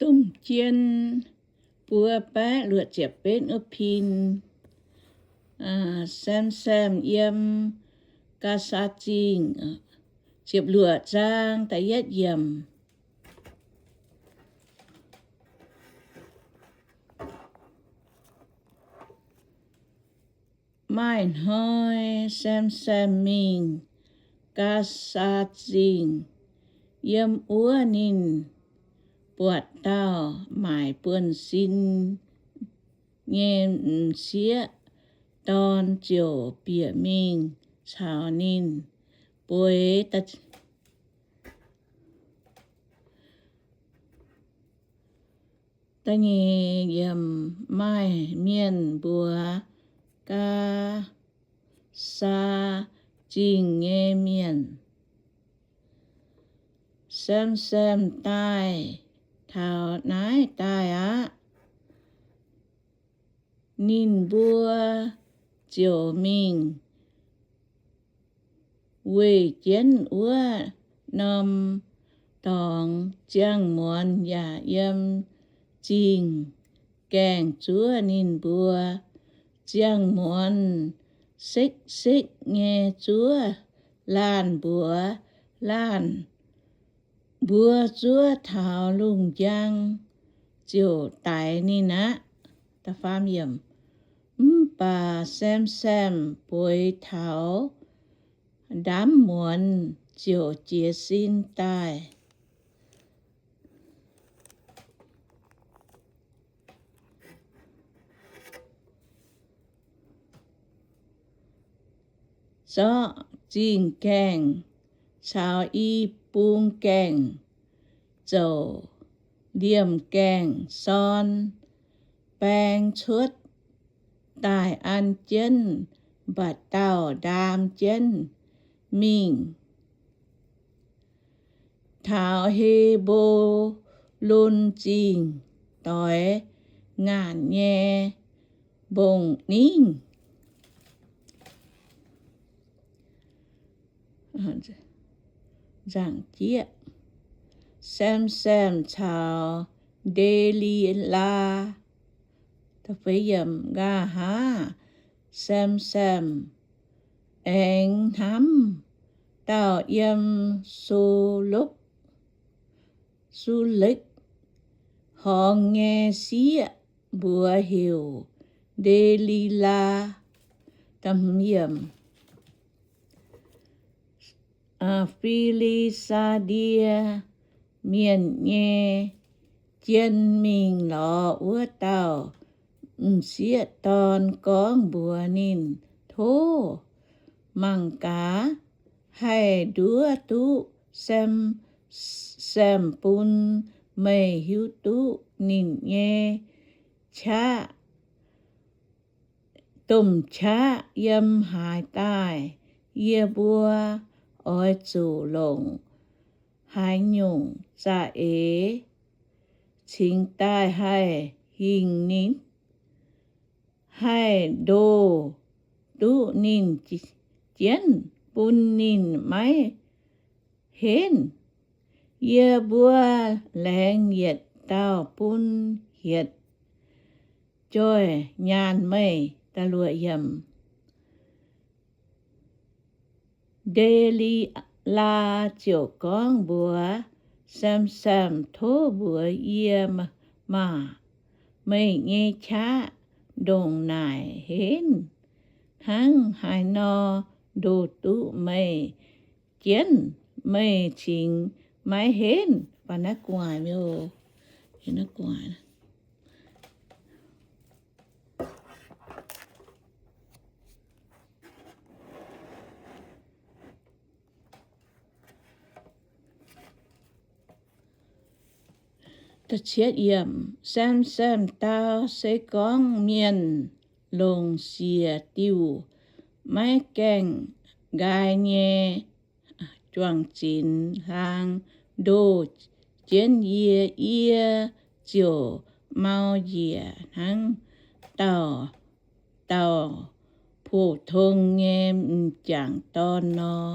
Domh jien buo baeqv luoqc ziepc betv wuov pin, Sem^sem yiem Gaasaa Zingh. Ziepc luoqc zaang da'yietv yiemc. Maaih hnoi Sem^sem mingh Gaasaa Zingh. Yiem wuov ninh buatc dauh maaic buonv-sin nyei m'sieqv dorn ziouc bieqc mingh caux ninh bueix. Da'nyeic yiemc, maaih mienh mbuox Gaasaa Zingh nyei mienh, Sem^sem daaih taux naaiv daaih aqv. Ninh mbuo ziouc mingh weih jienv wuov norm dorngx. Ziangh muonz yaac yiem zingh gaengh zuov ninh mbuo. Ziangh muonz sekv-sekv nyei zuov laanh mbuox laanh, mbuo zuov taux lungh njang ziouc daix ninh aqv. Mv baac Sem^sem bueix taux ndaamv muonz ziouc jiez sin daaih. Zorqv zingh gaengh caux i bung gaengh zouc liemh gaengh sorn baeng cuotv daaih an jienv mba'dauh ndaam jienv mingh taux He^mbo^lon Zingh doix ngaanc nyei mbong-ningv. Nzangc jieqv, Sem^sem caux Nde^li^laa. Nqa'haav Sem^sem aengx hnamv dauh yiem Su^lopv, Su^lekv horngz nyei sieqv, mbuox heuc Nde^li^laa. Fi^li^saa^die Mienh nyei jien mingh lorz wuov dauh m'sieqv dorn gorngv mbuox ninh, Tov mangc gaax, haih nduov duqv Sem^sem bun meih hiuv duqv ninh nyei qaqv, domh qaqv yiem haaix daaih. Yie mbuo oix zuqc longc haaix nyungc za'eix cingx daaih haih hingh ninh, haih ndoh duqv ninh jienv bun ninh maiv henv? Yie mbuo laengz yietc dauh bun yietc joih nyaanh meih. Nde^li^laa ziouc gorngv mbuox Sem^sem, Tov mbuox yie maah! Meih nyei qaqv ndongc naaic henv hnangv haaix nor ndoh duqv meih jienv? Meih cingx maiv henv. Sem^sem dau, Se gorngv mienh longc siec diuh maiv gaengh nqaai nyei juang-zinx hlaang ndoh jienv yie, yie ziouc mau njiec hnangv dauh dauh pou-tong nyei m'jangc dorn nor.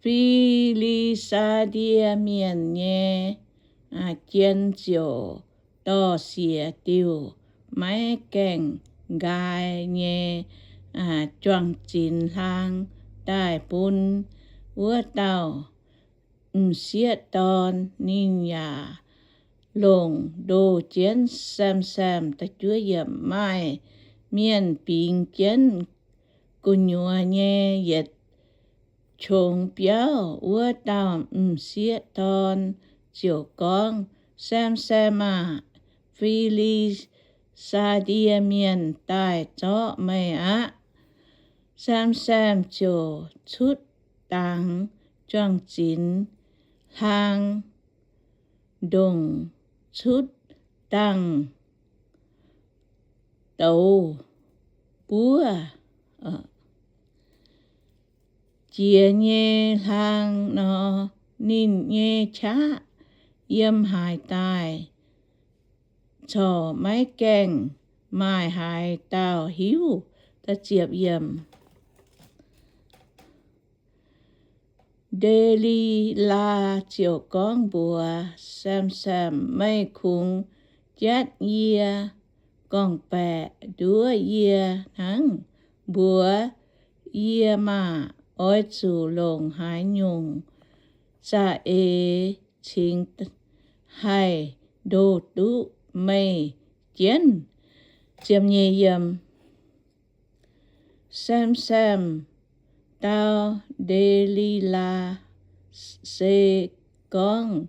Fi^li Fi^li^saa^die Mienh nyei jien ziouc dorh siec diuh maiv gaengh nqaai nyei juang-zinx hlaang daaih bun wuov dauh m'sieqv dorn. Ninh yaac longc ndoh jienv Sem^sem. Maaih mienh bingx jienv gu'nyuoz nyei yietc qongx biauv. Wuov dauh m'sieqv dorn ziouc gorngv, Sem^sem aah! Fi^li^saa^die Mienh daaih zorqv meih aqv. Sem^sem ziouc cutv dangx juang-zinx hlaang, ndongc cutv dangh douz buov jiex nyei hlaang nor. Ninh nyei qaqv yiem haaix daaih corc maiv gaengh maaih haaix dauh hiuv. Nde^li^laa ziouc gorngv mbuox Sem^sem, Meih kungx jatv yie, gorngv-baeqc nduov yie hnangv. Mbuox yie maah! Oix zuqc longc haaix nyungc za'eix cingx haih ndoh duqv meih jienv? Sem^sem dau Nde^li^laa se gorngv,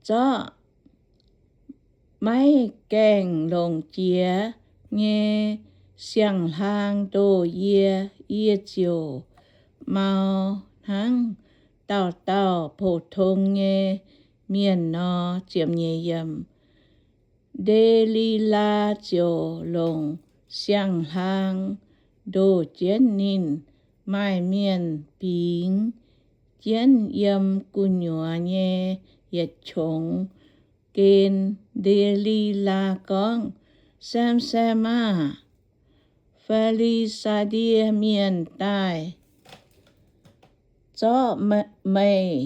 Zorqv maiv gaengh longc jiex nyei siang-hlaang ndoh yie, yie ziouc mau hnangv dauh dauh pou-tong nyei mienh nor. Nde^li^laa ziouc longc siang-hlaang ndoh jienv ninh. Maaih mienh bingx jienv yiem gu'nyuoz nyei yietc qongx gen. Nde^li^laa gorngv, Sem^sem aah! Fi^li^saa^die Mienh daaih zorqv meih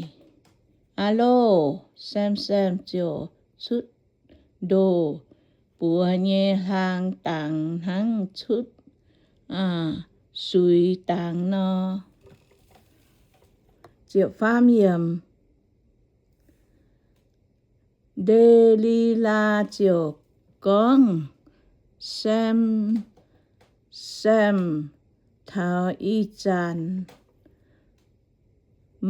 aqv loh! Sem^sem ziouc cutv ndoh buoz nyei hlaang dangx hnangv cutv suix dangx nor. Nde^li^laa ziouc gorngv, Sem^sem, taux ih zanc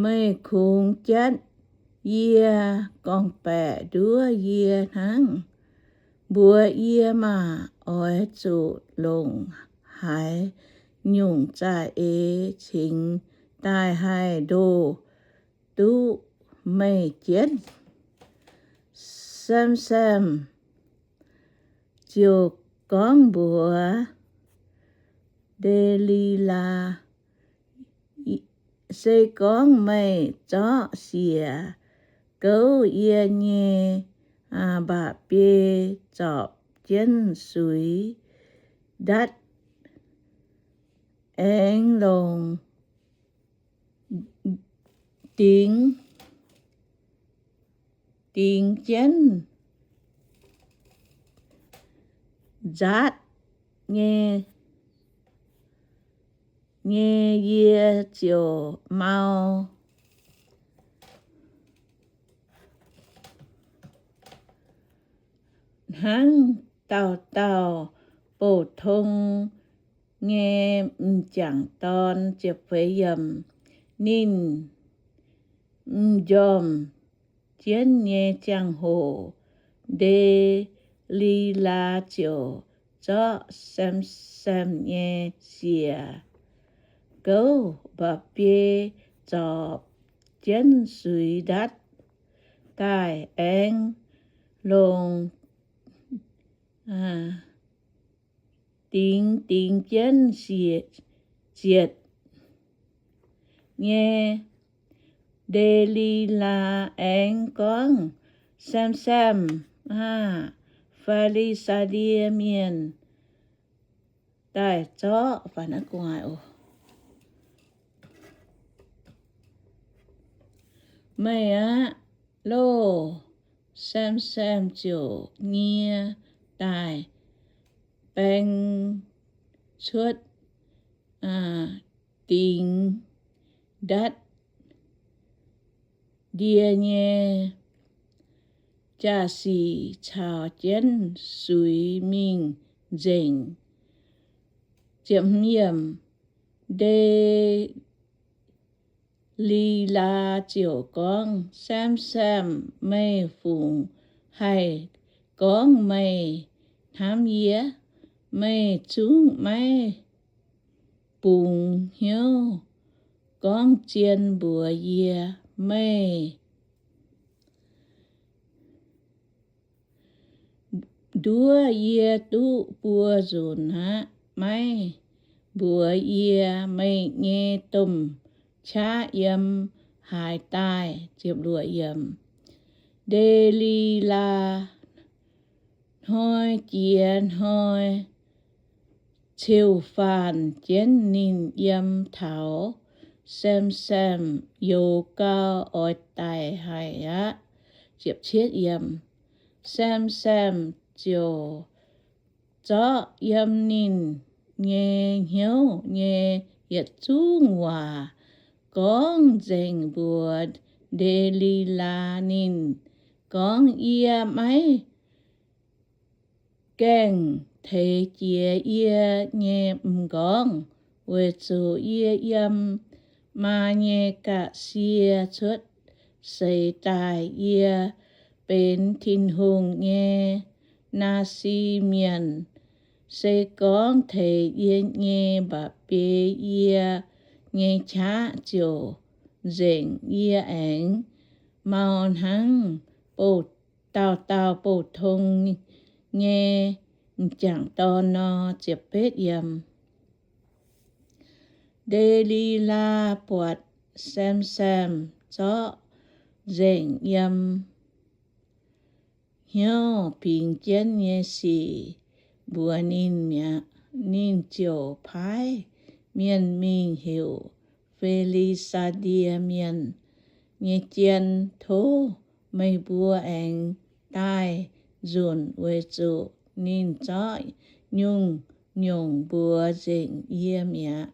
meih kungx jatv yie, gorngv-baeqc nduov yie hnangv. Mbuox yie maah! Oix zuqc longc haaix nyungc za'eix cingx daaih haih ndoh duqv meih jienv? Sem^sem ziouc gorngv mbuox Nde^li^laa, Se gorngv meih zorqv siec gouv yie nyei mba'biei zorpc jienv suix ndatv, aengx longc dingx, dingx jienv nzaatv nyei, nyei, yie ziouc mau hnangv dauh dauh bouh tong nyei m'jangc dorn. Ninh m'njormh jienv nyei ziangh hoc, Nde^li^laa ziouc zorqv Sem^sem nyei siec gouv mba'biei zorpc jienv suix ndatv daaih, aengx longc dingx dingx jienv siec zietc nyei. Nde^li^laa aengx gorngv, Sem^sem aah! Fi^li^saa^die Mienh daaih zorqv, fai naaiv gu'nguaaic oc. Meih aqv loh! Sem^sem ziouc nyie daaih baeng cuotv dingx ndatv ndie nyei jaa-sic caux jienv suix mingh nzengc. Nde^li^laa ziouc gorngv, Sem^sem, meih fungc haih gorngv meih hnamv yie? Meih zungv maiv bungx hnyouv gorngv zien mbuox yie. Meih nduov yie duqv buo nzunc aqv. Maiv mbuox yie meih nyei domh qaqv yiem haaix daaih. Nde^li^laa hnoi jiex hnoi ceu-faanh jienv ninh yiem taux Sem^sem youz gau, oix daic haic aqv. Sem^sem ziouc zorqv yiem ninh nyei hnyouv nyei yietc zungv waac gorngv nzengc mbuox Nde^li^laa. Ninh gorngv, Yie maiv gaengh teix jiex yie nyei m'nqorngv, weic zuqc yie yiem maa nyei ga'sie cuotv seix daaih. Yie benx Tin-Hungh nyei Naasi Mienh. Se gorngv teix yie nyei mba'biei, yie nyei qaqv ziouc nzengc. Yie aengx mau hnangv dauh dauh bouh tong nyei m'jangc dorn nor. Nde^li^laa buatc Sem^sem zorqv nzengc yiem hnyouv bingx jienv nyei sic mbuox ninh mi'aqv. Ninh ziouc paaiv mienh mingh heuc Fi^li^saa^die Mienh nyei jien, Tov meih mbuo aengx daaih nzunc, weic zuqc ninh zorqv nyungc-nyungc mbuox nzengc yie mi'aqv.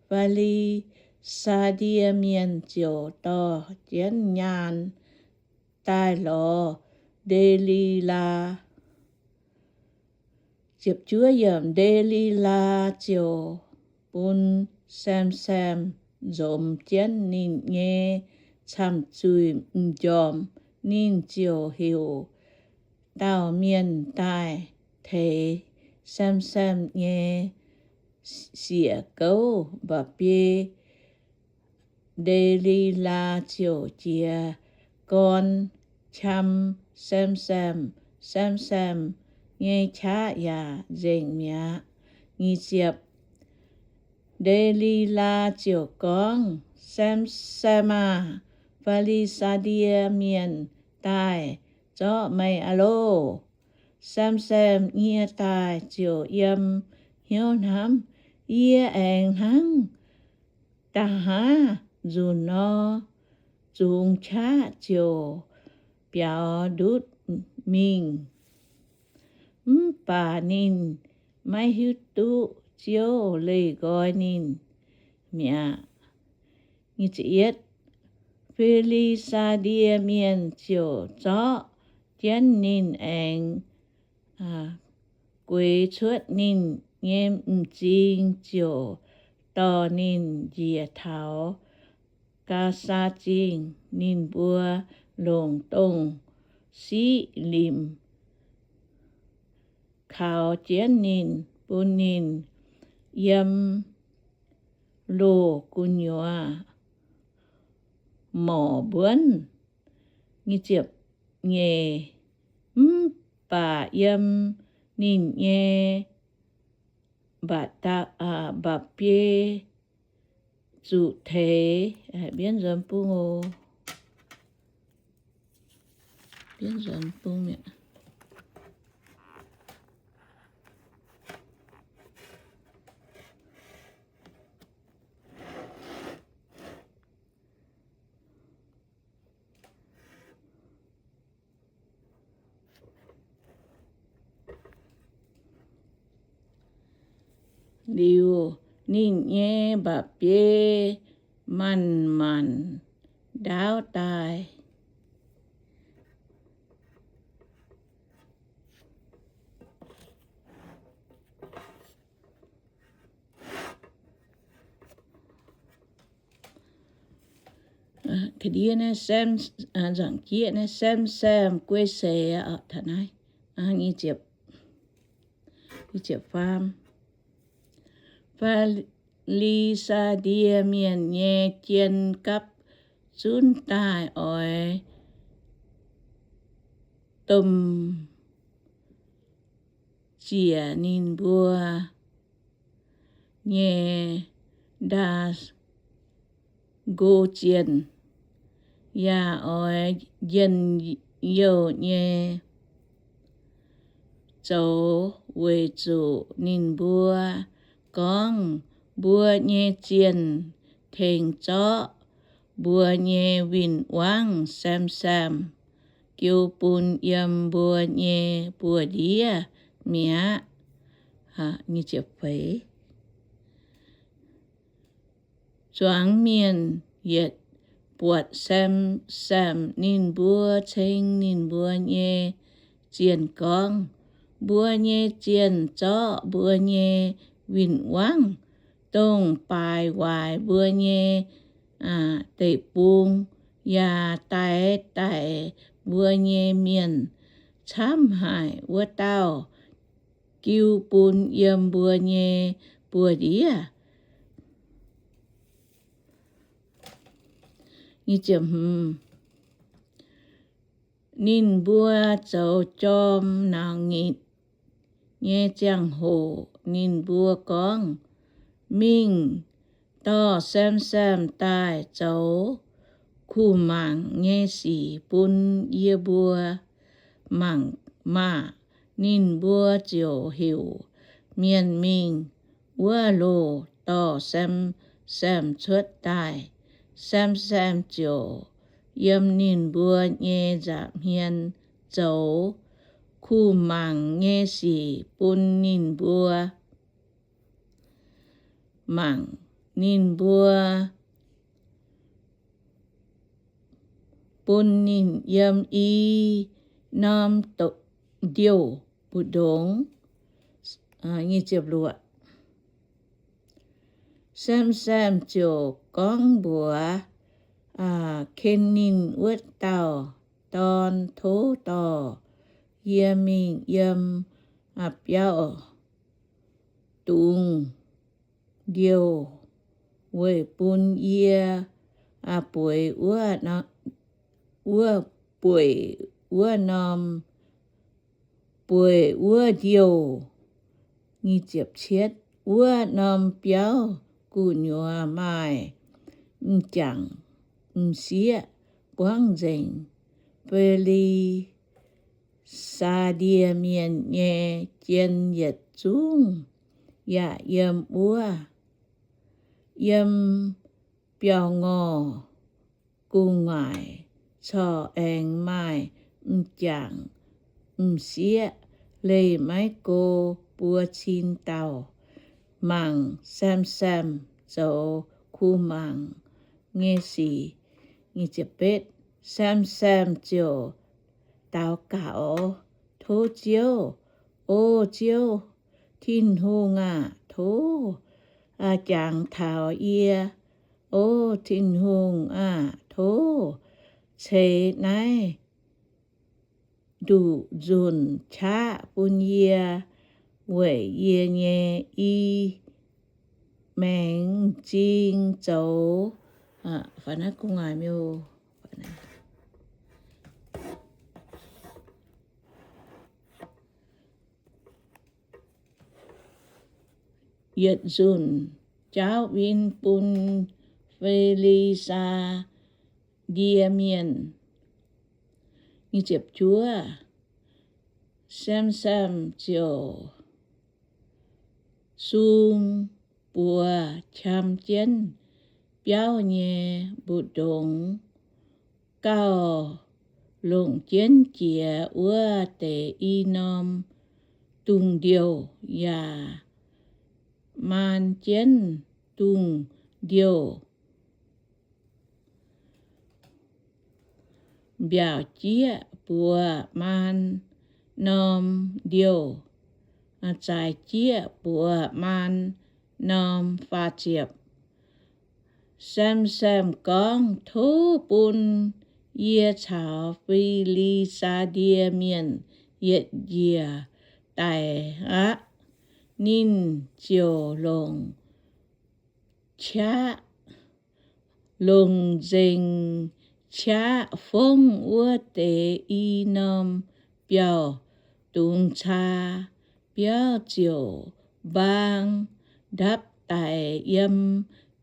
Fi^li^saa^die Mienh ziouc dorh jienv nyaanh daaih lorz Nde^li^laa. Nde^li^laa ziouc bun Sem^sem nzomz jienv ninh nyei camv-zuih m'njormh. Ninh ziouc heuc dauh mienh daaih teix Sem^sem nyei siec gouv mba'biei. Nde^li^laa ziouc jiez gorn qam Sem^sem. Sem^sem nyei qaqv yaac nzengc mi'aqv. Nde^li^laa ziouc gorngv, Sem^sem aah! Fi^li^saa^die Mienh daaih zorqv meih aqv loh! Sem^sem nyie daaih ziouc yiem hnyouv hnamv, Yie aengx hnangv da'haav nzunc nor, zungx qaqv ziouc biaux ndutv mingh. Mv baac ninh maiv hiuv duqv Ziouv leih nqoi ninh mi'aqv. Fi^li^saa^die Mienh ziouc zorqv jienv ninh aengx gueix cuotv ninh nyei m'zing, ziouc dorh ninh njiec taux Gaasaa Zingh. Ninh mbuo longc dongh siqv limc kaux jienv ninh, bun ninh yiem loz gu'nyuoz morc mbuonv. Mv baac yiem ninh nyei mba'biei zuqc teix. liuz, ninh nyei mba'biei manc-manc ndaauv daaih. Ga'ndiev naaiv Sam, nzangc-jieqv naaiv Sam-sam guei seix oc, taux naaiv. Fi^li^saa^die Mienh nyei jien gapv zunv daaih oix domh ziec ninh mbuo nyei ndaa-nqo zienh, yaac oix njien-youh nyei zoux, weic zuqc ninh mbuo gorngv, Mbuo nyei zienh tengx zorqv mbuo nyei win-wangv Sem^sam jiu bun yiem mbuo nyei buoz-ndiev mi'aqv. Zuangx mienh yietc buatc Sem^sam, ninh mbuo ceng ninh mbuo nyei zienh gorngv, Mbuo nyei zienh zorqv mbuo nyei win-wangv, dongh baaix waaic mbuo nyei deic-bung, yaac daix daic mbuo nyei mienh, camv haic wuov dauh, jiu bun yiem mbuo nyei buoz-ndiev. Ninh mbuo zoux jorm nauz-nitc nyei ziangh hoc ninh mbuo gorngv, Mingh dorh Sem^sam daaih zoux kuv mangc nyei sic bun yie mbuo mangc maah! Ninh mbuo ziouc heuc mienh mingh wuov loh dorh Sem^sam cuotv daaih. Sem^sam ziouc yiem ninh mbuo nyei nza'hmien zoux kuv mangc nyei sic bun ninh mbuo mangc. Ninh mbuo bun ninh yiem i norm ndiouh mbu'ndongx. Sem^sam ziouc gorngv mbuox ken ninh wuov dauh dorn, Tov dorh yie mingh yiem biauv dungz ndiouh weic bun yie bueix wuov, bueix wuov norm, bueix wuov ndiouh. Wuov norm biauv gu'nyuoz maaih m'jangc m'sieqv buangv nzengc. Fi^li^saa^die Mienh nyei jien yietc zungv yaac yiem wuov. Yiem biauv-ngorh gu'nguaaic corc aengx maaih m'jangc m'sieqv leih maiv go buo cin dauh mangc Sem^sam zoux kuv mangc nyei sic. Sem^sam ziouc daux gaux, Tov Ziouv, O Ziouv, Tin-Hungh aah! Tov jangx taux yie. O Tin-Hungh aah! Tov ceix naaiv nduqc nzunc qaqv bun yie weic yie nyei i maengx m'zing zoux. Yietc nzunc jaauv win bun Fi^li^saa^die Mienh. Sem^sam ziouc sung buoz qam jienv biauv nyei mbu'ndongx, gauh longc jienv jiex wuov deix i norm dungz ndiouh, yaac maan jienv dungz ndiouh, mbiaauc jieqv buoz maan norm ndiouh, zaaix jieqv buoz maan norm. Faah ziepc. Sem^sem gorngv, Tov bun yie caux Fi^li^saa^die Mienh yietc njiec daic aqv. Ninh ziouc longc qaqv, longc nzengc qaqv fongv wuov deix i norm biauv-dungz caa. Biauv ziouc mbaang ndapv daic yiem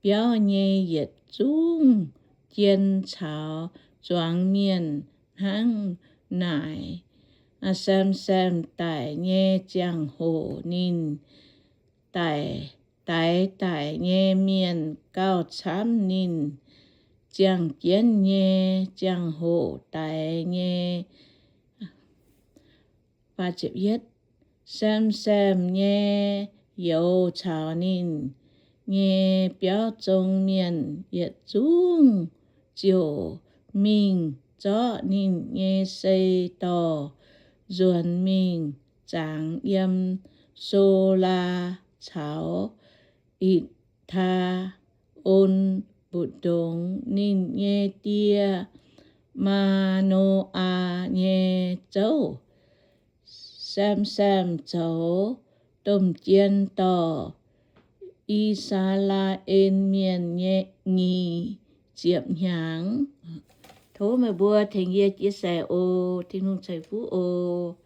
biauv nyei yietc zungv jien caux zuangx mienh hnangv naaic. Sem^sem daic nyei ziangh hoc ninh daix, daix daic nyei mienh gauh camv ninh ziangh jienv nyei ziangh hoc daix nyei. Sem^sem nyei youz caux ninh nyei biauv zong mienh yietc zungv ziouc mingh zorqv ninh nyei sei dorh nzuonx mingh zangx yiem Solaa caux Itc^taa^on mbu'ndongx. Ninh nyei die, Maa^no^aa nyei zouv. Sem^sem zoux domh jien dorh I^saa^laa^en Mienh nyei nyic ziepc hnyangx. Tov meih mbuo tengx yie chia sẻ oc. Tin-Hungh ceix fuqv oc.